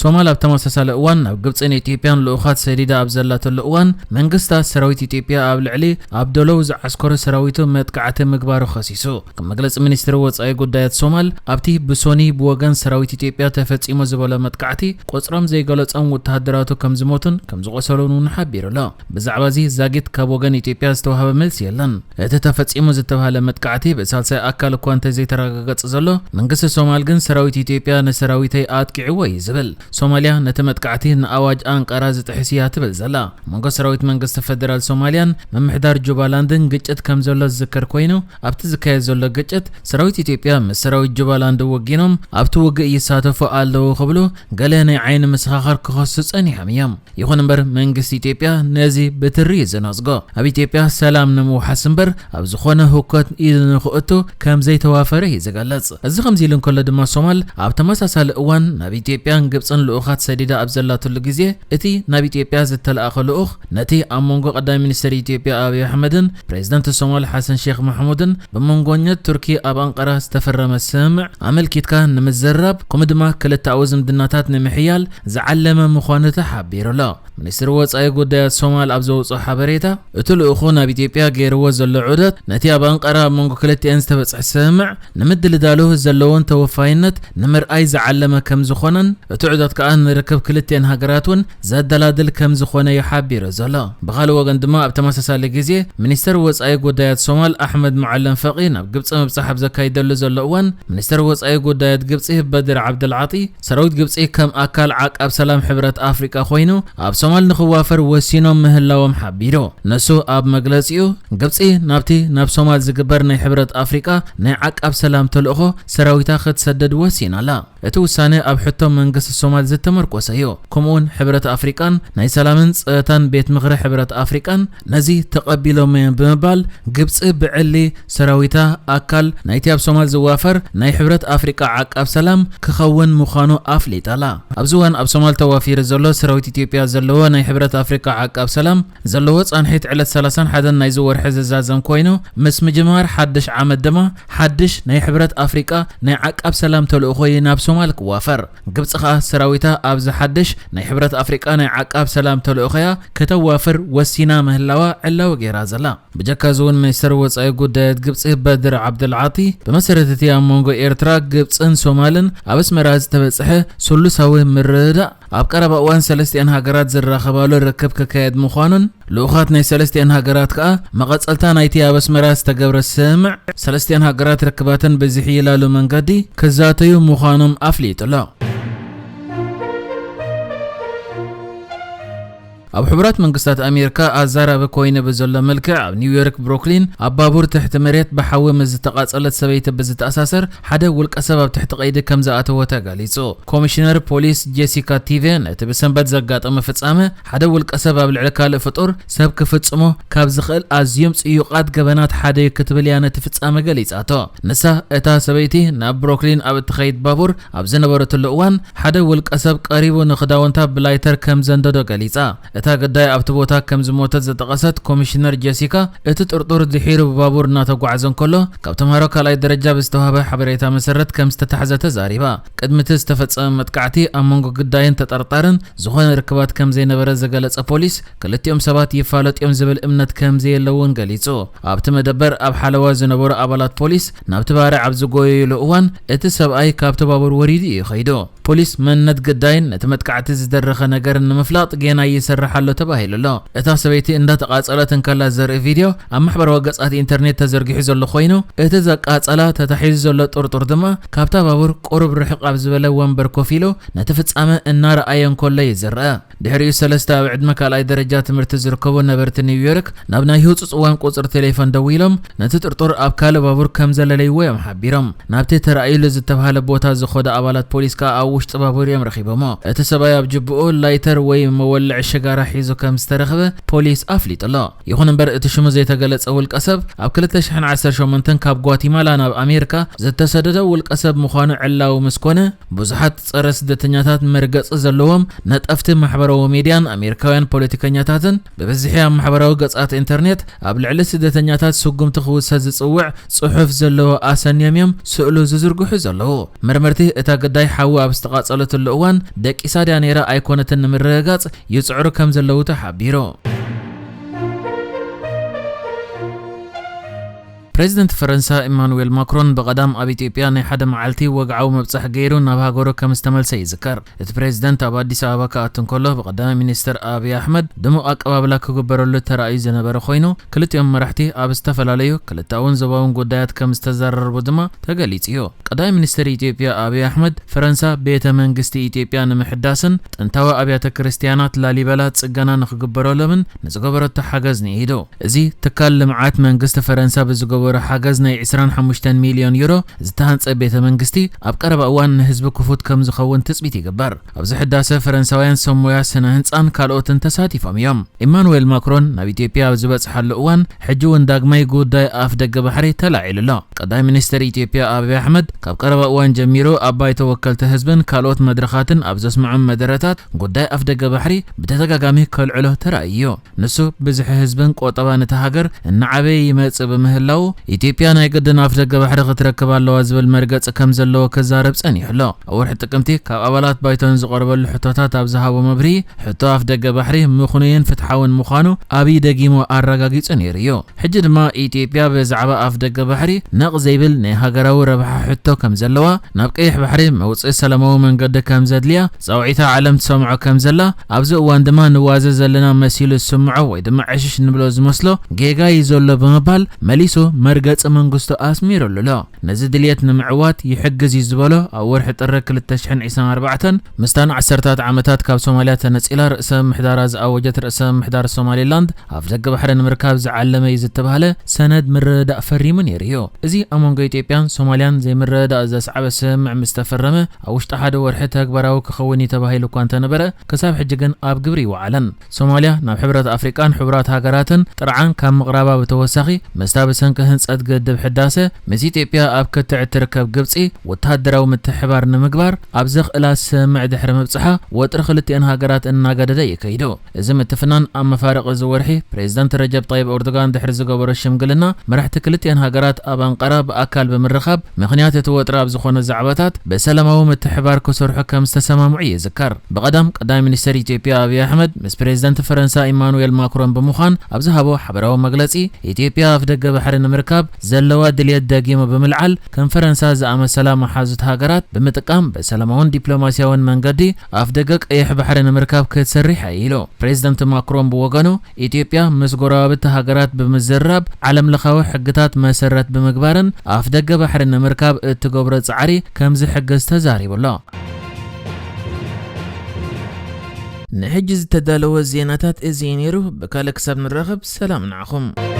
ሶማል ኣብ ተመሳሳሊ እዋን ናብ ግብጽን ኢትዮጵያን ልኡኻት ሰዲዳ ኣብ ዘላትሉ እዋን፣ መንግስታ ሰራዊት ኢትዮጵያ ኣብ ልዕሊ ኣብ ዶሎው ዝዓስከሩ ሰራዊቱ መጥቃዕቲ ምግባሩ ከሲሱ። ከም መግለጺ ሚኒስትሪ ወጻኢ ጉዳያት ሶማል፣ ኣብቲ ብሶኒ ብወገን ሰራዊት ኢትዮጵያ ተፈጺሙ ዝበሎ መጥቃዕቲ፣ ቁጽሮም ዘይገለጾም ወተሃደራቱ ከም ዝሞቱን ከም ዝቆሰሉን እውን ሓቢሩ ኣሎ። ብዛዕባ እዚ ዛጊት ካብ ወገን ኢትዮጵያ ዝተዋህበ መልሲ የለን። እቲ ተፈጺሙ ዝተባህለ መጥቃዕቲ ብሳልሳይ ኣካል እኳ እንተዘይተረጋገጸ ዘሎ፣ መንግስቲ ሶማል ግን ሰራዊት ኢትዮጵያ ንሰራዊተይ ኣጥቂዕዎ እዩ ዝብል። ሶማልያ ነቲ መጥቃዕቲ ንኣዋጅ ኣንቃራ ዝጥሕስ እያ ትብል ዘላ። መንጎ ሰራዊት መንግስቲ ፈደራል ሶማልያን ምምሕዳር ጁባላንድን ግጭት ከም ዘሎ ዝዝከር ኮይኑ፣ ኣብቲ ዝካየድ ዘሎ ግጭት ሰራዊት ኢትዮጵያ ምስ ሰራዊት ጁባላንድ ወጊኖም ኣብቲ ውግእ ይሳተፉ ኣለዉ ክብሉ ገለ ናይ ዓይኒ መሰኻኽር ክኸሱ ጸኒሖም እዮም። ይኹን እምበር መንግስቲ ኢትዮጵያ ነዚ ብትሪ እዩ ዝነጽጎ። ኣብ ኢትዮጵያ ሰላም ንምውሓስ እምበር ኣብ ዝኾነ ህውከት ኢዱ ንኽእቱ ከም ዘይተዋፈረ እዩ ዝገልጽ። እዚ ከምዚ ኢሉ እንከሎ ድማ ሶማል ኣብ ተመሳሳሊ እዋን ናብ ኢትዮጵያን ግብጽን ልኡኻት ሰዲዳ ኣብ ዘላትሉ ግዜ እቲ ናብ ኢትዮጵያ ዝተለኣኸ ልኡኽ ነቲ ኣብ መንጎ ቀዳማይ ሚኒስትር ኢትዮጵያ ኣብይ ኣሕመድን ፕሬዝደንት ሶማል ሓሰን ሼክ ማሕሙድን ብመንጎኛት ቱርኪ ኣብ ኣንቀራ ዝተፈረመ ስምምዕ ኣመልኪትካ ንምዝራብ ከምኡ ድማ ክልተኣዊ ዝምድናታት ንምሕያል ዝዓለመ ምዃኑ ተሓቢሩ ኣሎ። ሚኒስትሪ ወጻኢ ጉዳያት ሶማል ኣብ ዘውፅኦ ሓበሬታ፣ እቲ ልኡኹ ናብ ኢትዮጵያ ገይርዎ ዘሎ ዑደት ነቲ ኣብ ኣንቀራ ኣብ መንጎ ክልቲአን ዝተበፅሐ ስምምዕ ንምድልዳሉ ዘለዎን ተወፋይነት ንምርኣይ ዝዓለመ ከም ዝኾነን እቲ ዑደት ከኣ ንርክብ ክልቲአን ሃገራት እውን ዘደላድል ከም ዝኾነ እዩ ሓቢሩ ዘሎ። ብኻልእ ወገን ድማ ኣብ ተመሳሳሊ ግዜ ሚኒስተር ወጻኢ ጉዳያት ሶማል ኣሕመድ ሙዓለም ፈቒ ናብ ግብጺ ምብጻሕ ኣብ ዘካይደሉ ዘሎ እዋን፣ ሚኒስተር ወጻኢ ጉዳያት ግብጺ በድር ዓብደልዓጢ ሰራዊት ግብጺ ከም ኣካል ዓቃብ ሰላም ሕብረት ኣፍሪቃ ኮይኑ ኣብ ሶማል ንኽዋፈር ወሲኖም ምህላዎም ሓቢሩ። ንሱ ኣብ መግለጺኡ፣ ግብጺ ናብቲ ናብ ሶማል ዝግበር ናይ ሕብረት ኣፍሪቃ ናይ ዓቃብ ሰላም ተልእኾ ሰራዊታ ክትሰደድ ወሲና ኣላ። እቲ ውሳነ ኣብ ሕቶ መንግስቲ ሶማል ዝተመርኮሰ እዩ። ከምኡውን ሕብረት ኣፍሪቃን ናይ ሰላምን ጸጥታን ቤት ምኽሪ ሕብረት ኣፍሪቃን ነዚ ተቐቢሎም እዮም ብምባል፣ ግብጺ ብዕሊ ሰራዊታ ኣካል ናይቲ ኣብ ሶማል ዝዋፈር ናይ ሕብረት ኣፍሪቃ ዓቃብ ሰላም ክኸውን ምዃኑ ኣፍሊጣ ኣላ። ኣብዚ እዋን ኣብ ሶማል ተዋፊሩ ዘሎ ሰራዊት ኢትዮጵያ ዘለዎ ናይ ሕብረት ኣፍሪቃ ዓቃብ ሰላም ዘለዎ ጻንሒት ዕለት ሰላሳን ሓደን ናይዚ ወርሒ ዝዛዘም ኮይኑ፣ ምስ ምጅማር ሓድሽ ዓመት ድማ ሓድሽ ናይ ሕብረት ኣፍሪቃ ናይ ዓቃብ ሰላም ተልእኾ እዩ ናብ ሶማል ክዋፈር። ግብጺ ኸኣ ሰራዊታ ኣብዚ ሓድሽ ናይ ሕብረት ኣፍሪቃ ናይ ዓቃብ ሰላም ተልእኾያ ከተዋፍር ወሲና ምህላዋ ዕላዊ ገይራ ዘላ። ብጀካ እዚ እውን ሚኒስተር ወጻኢ ጉዳያት ግብጺ በድር ዓብደልዓጢ ብመሰረት እቲ ኣብ መንጎ ኤርትራ፣ ግብጽን ሶማልን ኣብ ኣስመራ ዝተበጽሐ ስሉሳዊ ምርድዳእ ኣብ ቀረባ እዋን ሰለስቲአን ሃገራት ዝራኸባሉ ርክብ ክካየድ ምዃኑን ልኡኻት ናይ ሰለስቲአን ሃገራት ከኣ መቐጸልታ ናይቲ ኣብ ኣስመራ ዝተገብረ ስምምዕ ሰለስቲአን ሃገራት ርክባተን ብዝሕይላሉ መንገዲ ክዛተዩ ምዃኖም ኣፍሊጡ ኣሎ። ኣብ ሕቡራት መንግስታት ኣሜሪካ ኣዛራቢ ኮይኑ ብዘሎ መልክዕ ኣብ ኒውዮርክ ብሩክሊን ኣብ ባቡር ትሕቲ መሬት ብሓዊ ምስ ዝተቓጸለት ሰበይቲ ብዝተኣሳሰር ሓደ ውልቀ ሰብ ኣብ ትሕቲ ቀይዲ ከም ዝኣተወ ተገሊጹ። ኮሚሽነር ፖሊስ ጄሲካ ቲቨ ነቲ ብሰንበት ዘጋጠመ ፍጻመ ሓደ ውልቀ ሰብ ኣብ ልዕሊ ካልእ ፍጡር ሰብ ክፍጽሞ ካብ ዝኽእል ኣዝዮም ጽዩቓት ገበናት ሓደ እዩ ክትብል እያ ነቲ ፍጻመ ገሊጻቶ። ንሳ እታ ሰበይቲ ናብ ብሩክሊን ኣብ እትኸይድ ባቡር ኣብ ዝነበረትሉ እዋን ሓደ ውልቀ ሰብ ቀሪቡ ንኽዳውንታ ብላይተር ከም ዘንደዶ ገሊጻ። እታ ግዳይ ኣብቲ ቦታ ከም ዝሞተት ዝጠቐሰት ኮሚሽነር ጄሲካ፣ እቲ ጥርጡር ድሒሩ ብባቡር እናተጓዕዘ እንከሎ ካብ ተምሃሮ ካልኣይ ደረጃ ብዝተዋህበ ሓበሬታ መሰረት ከም ዝተታሕዘ ተዛሪባ። ቅድሚ እቲ ዝተፈጸመ መጥቃዕቲ ኣብ መንጎ ግዳይን ተጠርጣርን ዝኾነ ርክባት ከም ዘይነበረ ዝገለጸ ፖሊስ፣ ክልቲኦም ሰባት ይፋለጡ እዮም ዝብል እምነት ከም ዘየለ እውን ገሊጹ። ኣብቲ መደበር ኣብ ሓለዋ ዝነበሩ ኣባላት ፖሊስ ናብቲ ባርዕ ኣብ ዝጎየዩሉ እዋን፣ እቲ ሰብኣይ ካብቲ ባቡር ወሪዱ እዩ ከይዱ። ፖሊስ መንነት ግዳይን ነቲ መጥቃዕቲ ዝደረኸ ነገርን ንምፍላጥ ጌና ይሰርሕ ኣሎ ተባሂሉ ኣሎ። እታ ሰበይቲ እንዳተቓጸለት እንከላ ዘርኢ ቪድዮ ኣብ ማሕበራዊ ገጻት ኢንተርኔት ተዘርጊሑ ዘሎ ኮይኑ፣ እቲ ዘቃጸላ ተታሒዙ ዘሎ ጥርጡር ድማ ካብታ ባቡር ቁሩብ ርሕቕ ኣብ ዝበለ ወንበር ኮፍ ኢሉ ነቲ ፍጻመ እናረኣየ እንከሎ እዩ ዝረኣ። ድሕሪኡ ሰለስተ ኣብ ዕድመ ካልኣይ ደረጃ ትምህርቲ ዝርከቡ ነበርቲ ኒውዮርክ ናብ ናይ ህጹጽ እዋን ቁጽሪ ቴሌፎን ደዊሎም ነቲ ጥርጡር ኣብ ካልእ ባቡር ከም ዘለለይዎ እዮም ሓቢሮም። ናብቲ ተራእዩሉ ዝተባህለ ቦታ ዝኸዱ ኣባላት ፖሊስ ከኣ ኣብ ውሽጢ ባቡር እዮም ረኺቦሞ። እቲ ሰብኣይ ኣብ ጅብኡ ላይተር ወይ መወልዒ ሽጋራ ሒዙ ከም ዝተረኽበ ፖሊስ ኣፍሊጡ ኣሎ። ይኹን እምበር እቲ ሽሙ ዘይተገለጸ ውልቀ ሰብ ኣብ ክልተ ሽሕን ዓሰርተ ሸሞንተን ካብ ጓቲማላ ናብ ኣሜሪካ ዝተሰደደ ውልቀ ሰብ ምዃኑ ዕላዊ ምስ ኮነ፣ ብዙሓት ጸረ ስደተኛታት መርገጺ ዘለዎም ነጠፍቲ ማሕበራዊ ማሕበራዊ ሚድያን ኣሜሪካውያን ፖለቲከኛታትን ብብዝሒ ኣብ ማሕበራዊ ገጻት ኢንተርኔት ኣብ ልዕሊ ስደተኛታት ስጉምቲ ክውሰድ ዝጽውዕ ጽሑፍ ዘለዎ ኣሰንዮም እዮም ስእሉ ዝዝርግሑ ዘለዉ። መርመርቲ እታ ግዳይ ሓዊ ኣብ ዝተቓጸለትሉ እዋን ደቂሳ ድያ ነይራ ኣይኮነትን ንምርግጋጽ ይጽዕሩ ከም ዘለዉ ተሓቢሩ። ፕሬዚደንት ፈረንሳ ኢማኑዌል ማክሮን ብቐዳም ኣብ ኢትዮጵያ ናይ ሓደ መዓልቲ ወግዓዊ ምብጻሕ ገይሩ ናብ ሃገሩ ከም ዝተመልሰ ይዝከር። እቲ ፕሬዚደንት ኣብ ኣዲስ ኣበባ ክኣቱ እንከሎ ብቐዳማይ ሚኒስትር ኣብይ ኣሕመድ ድሙቕ ኣቀባብላ ክግበረሉ ተራእዩ ዝነበረ ኮይኑ፣ ክልቲኦም መራሕቲ ኣብ ዝተፈላለዩ ክልተኣውን ዞባውን ጉዳያት ከም ዝተዘራረቡ ድማ ተገሊጹ እዩ። ቀዳማይ ሚኒስትር ኢትዮጵያ ኣብይ ኣሕመድ ፈረንሳ ቤተ መንግስቲ ኢትዮጵያ ንምሕዳስን ጥንታዊ ኣብያተ ክርስቲያናት ላሊበላ ጽገና ንክግበረሎምን ንዝገበረቶ ሓገዝ ንኢዱ። እዚ ትካል ልምዓት መንግስቲ ፈረንሳ ብዝገበሮ ሓገዝ ናይ ዕስራን ሓሙሽተን ሚልዮን ዩሮ ዝተሃንጸ ቤተ መንግስቲ ኣብ ቀረባ እዋን ንህዝቢ ክፉት ከም ዝኸውን ትጽቢት ይግበር። ኣብዚ ሕዳሰ ፈረንሳውያን ሰብ ሞያ ስነ ህንጻን ካልኦትን ተሳቲፎም እዮም። ኢማኑዌል ማክሮን ናብ ኢትዮጵያ ኣብ ዝበጽሓሉ እዋን ሕጂ እውን ዳግማይ ጉዳይ ኣፍ ደገ ባሕሪ ተላዒሉ ኣሎ። ቀዳማይ ሚኒስትር ኢትዮጵያ ኣብይ ኣሕመድ ካብ ቀረባ እዋን ጀሚሩ ኣብ ባይቶ ወከልቲ ህዝብን ካልኦት መድረኻትን ኣብ ዘስምዖም መደረታት ጉዳይ ኣፍ ደገ ባሕሪ ብተደጋጋሚ ከልዕሎ ተራእዩ እዩ። ንሱ ብዝሒ ህዝብን ቆጠባን እታ ሃገር እናዓበየ ይመጽእ ብምህላዉ ኢትዮጵያ ናይ ግድን ኣፍ ደገ ባሕሪ ክትረክብ ኣለዋ ዝብል መርገጺ ከም ዘለዎ ክዛረብ ጸኒሑ ኣሎ። ኣብ ወርሒ ጥቅምቲ ካብ ኣባላት ባይቶ ንዝቐረበሉ ሕቶታት ኣብ ዝሃቦ መብርሂ ሕቶ ኣፍ ደገ ባሕሪ ምኽኑይን ፍትሓውን ምዃኑ ኣብይ ደጊሙ ኣረጋጊጹ ነይሩ እዩ። ሕጂ ድማ ኢትዮጵያ ብዛዕባ ኣፍ ደገ ባሕሪ ነቕ ዘይብል ናይ ሃገራዊ ረብሓ ሕቶ ከም ዘለዋ፣ ናብ ቀይሕ ባሕሪ መውጽኢ ሰላማዊ መንገዲ ከም ዘድልያ ጻውዒታ ዓለም ትሰምዖ ከም ዘላ፣ ኣብዚ እዋን ድማ ንዋዘ ዘለና መሲሉ ዝስምዖ ወይ ድማ ዕሽሽ ንብሎ ዝመስሎ ጌጋ እዩ ዘሎ ብምባል መሊሱ መርገጺ መንግስቱ ኣስሚሩሉ ኣሎ። ነዚ ድልየት ንምዕዋት ይሕግዝ እዩ ዝበሎ ኣብ ወርሒ ጥሪ ክልተ ሽሕን ዕስራን ኣርባዕተን ምስታን ዓሰርታት ዓመታት ካብ ሶማልያ ተነጺላ ርእሰ ምሕዳራ ዝኣወጀት ርእሰ ምሕዳር ሶማሌላንድ ኣፍ ደገ ባሕሪ ንምርካብ ዝዓለመ እዩ ዝተባህለ ሰነድ ምርድዳእ ፈሪሙ ነይሩ እዩ። እዚ ኣብ መንጎ ኢትዮጵያን ሶማልያን ዘይምርድዳእ ዘስዓበ ስምምዕ ምስ ተፈረመ ኣብ ውሽጢ ሓደ ወርሒ ተግባራዊ ክኸውን እዩ ተባሂሉ እኳ እንተነበረ ክሳብ ሕጂ ግን ኣብ ግብሪ ይወዓለን። ሶማልያ ናብ ሕብረት ኣፍሪቃን ሕቡራት ሃገራትን ጥርዓን ካብ ምቕራባ ብተወሳኺ ምስታ ብሰንኪ ህንጸት ግድብ ሕዳሰ ምስ ኢትዮጵያ ኣብ ክትዕ እትርከብ ግብጺ ወተሃደራዊ ምትሕባር ንምግባር ኣብ ዘኽእላ ስምምዕ ድሕሪ ምብጽሓ ወጥሪ ክልቲኣን ሃገራት እናገደደ እዩ ከይዱ። እዚ ምትፍናን ኣብ መፋርቕ እዚ ወርሒ ፕሬዚዳንት ረጀብ ጣይብ ኤርዶጋን ድሕሪ ዝገበሮ ሽምግልና መራሕቲ ክልቲኣን ሃገራት ኣብ ኣንቀራ ብኣካል ብምርኻብ ምኽንያት እቲ ወጥሪ ኣብ ዝኾነ ዛዕባታት ብሰላማዊ ምትሕባር ክሰርሑ ከም ዝተሰማምዑ ይዝከር። ብቐዳም ቀዳማይ ሚኒስትር ኢትዮጵያ ኣብይ ኣሕመድ ምስ ፕሬዚዳንት ፈረንሳ ኢማኑኤል ማክሮን ብምዃን ኣብ ዝሃቦ ሓበራዊ መግለጺ ኢትዮጵያ ኣፍ ደገ ባሕሪ ንምርካብ ዘለዋ ድልየት ደጊሙ ብምልዓል ከም ፈረንሳ ዝኣመሰላ መሓዙት ሃገራት ብምጥቃም ብሰላማውን ዲፕሎማሲያውን መንገዲ ኣፍ ደገ ቀይሕ ባሕሪ ንምርካብ ክትሰርሕ እያ ኢሉ። ፕሬዚደንት ማክሮን ብወገኑ ኢትዮጵያ ምስ ጎረባብቲ ሃገራት ብምዝርራብ ዓለም ለኻዊ ሕግታት መሰረት ብምግባርን ኣፍ ደገ ባሕሪ ንምርካብ እትገብሮ ጻዕሪ ከም ዝሕግዝ ተዛሪቡ ኣሎ። ንሕጂ ዝተዳለወ ዜናታት እዚ እዩ ነይሩ። ብካልእ ክሳብ ንራኸብ ሰላም ንዓኹም።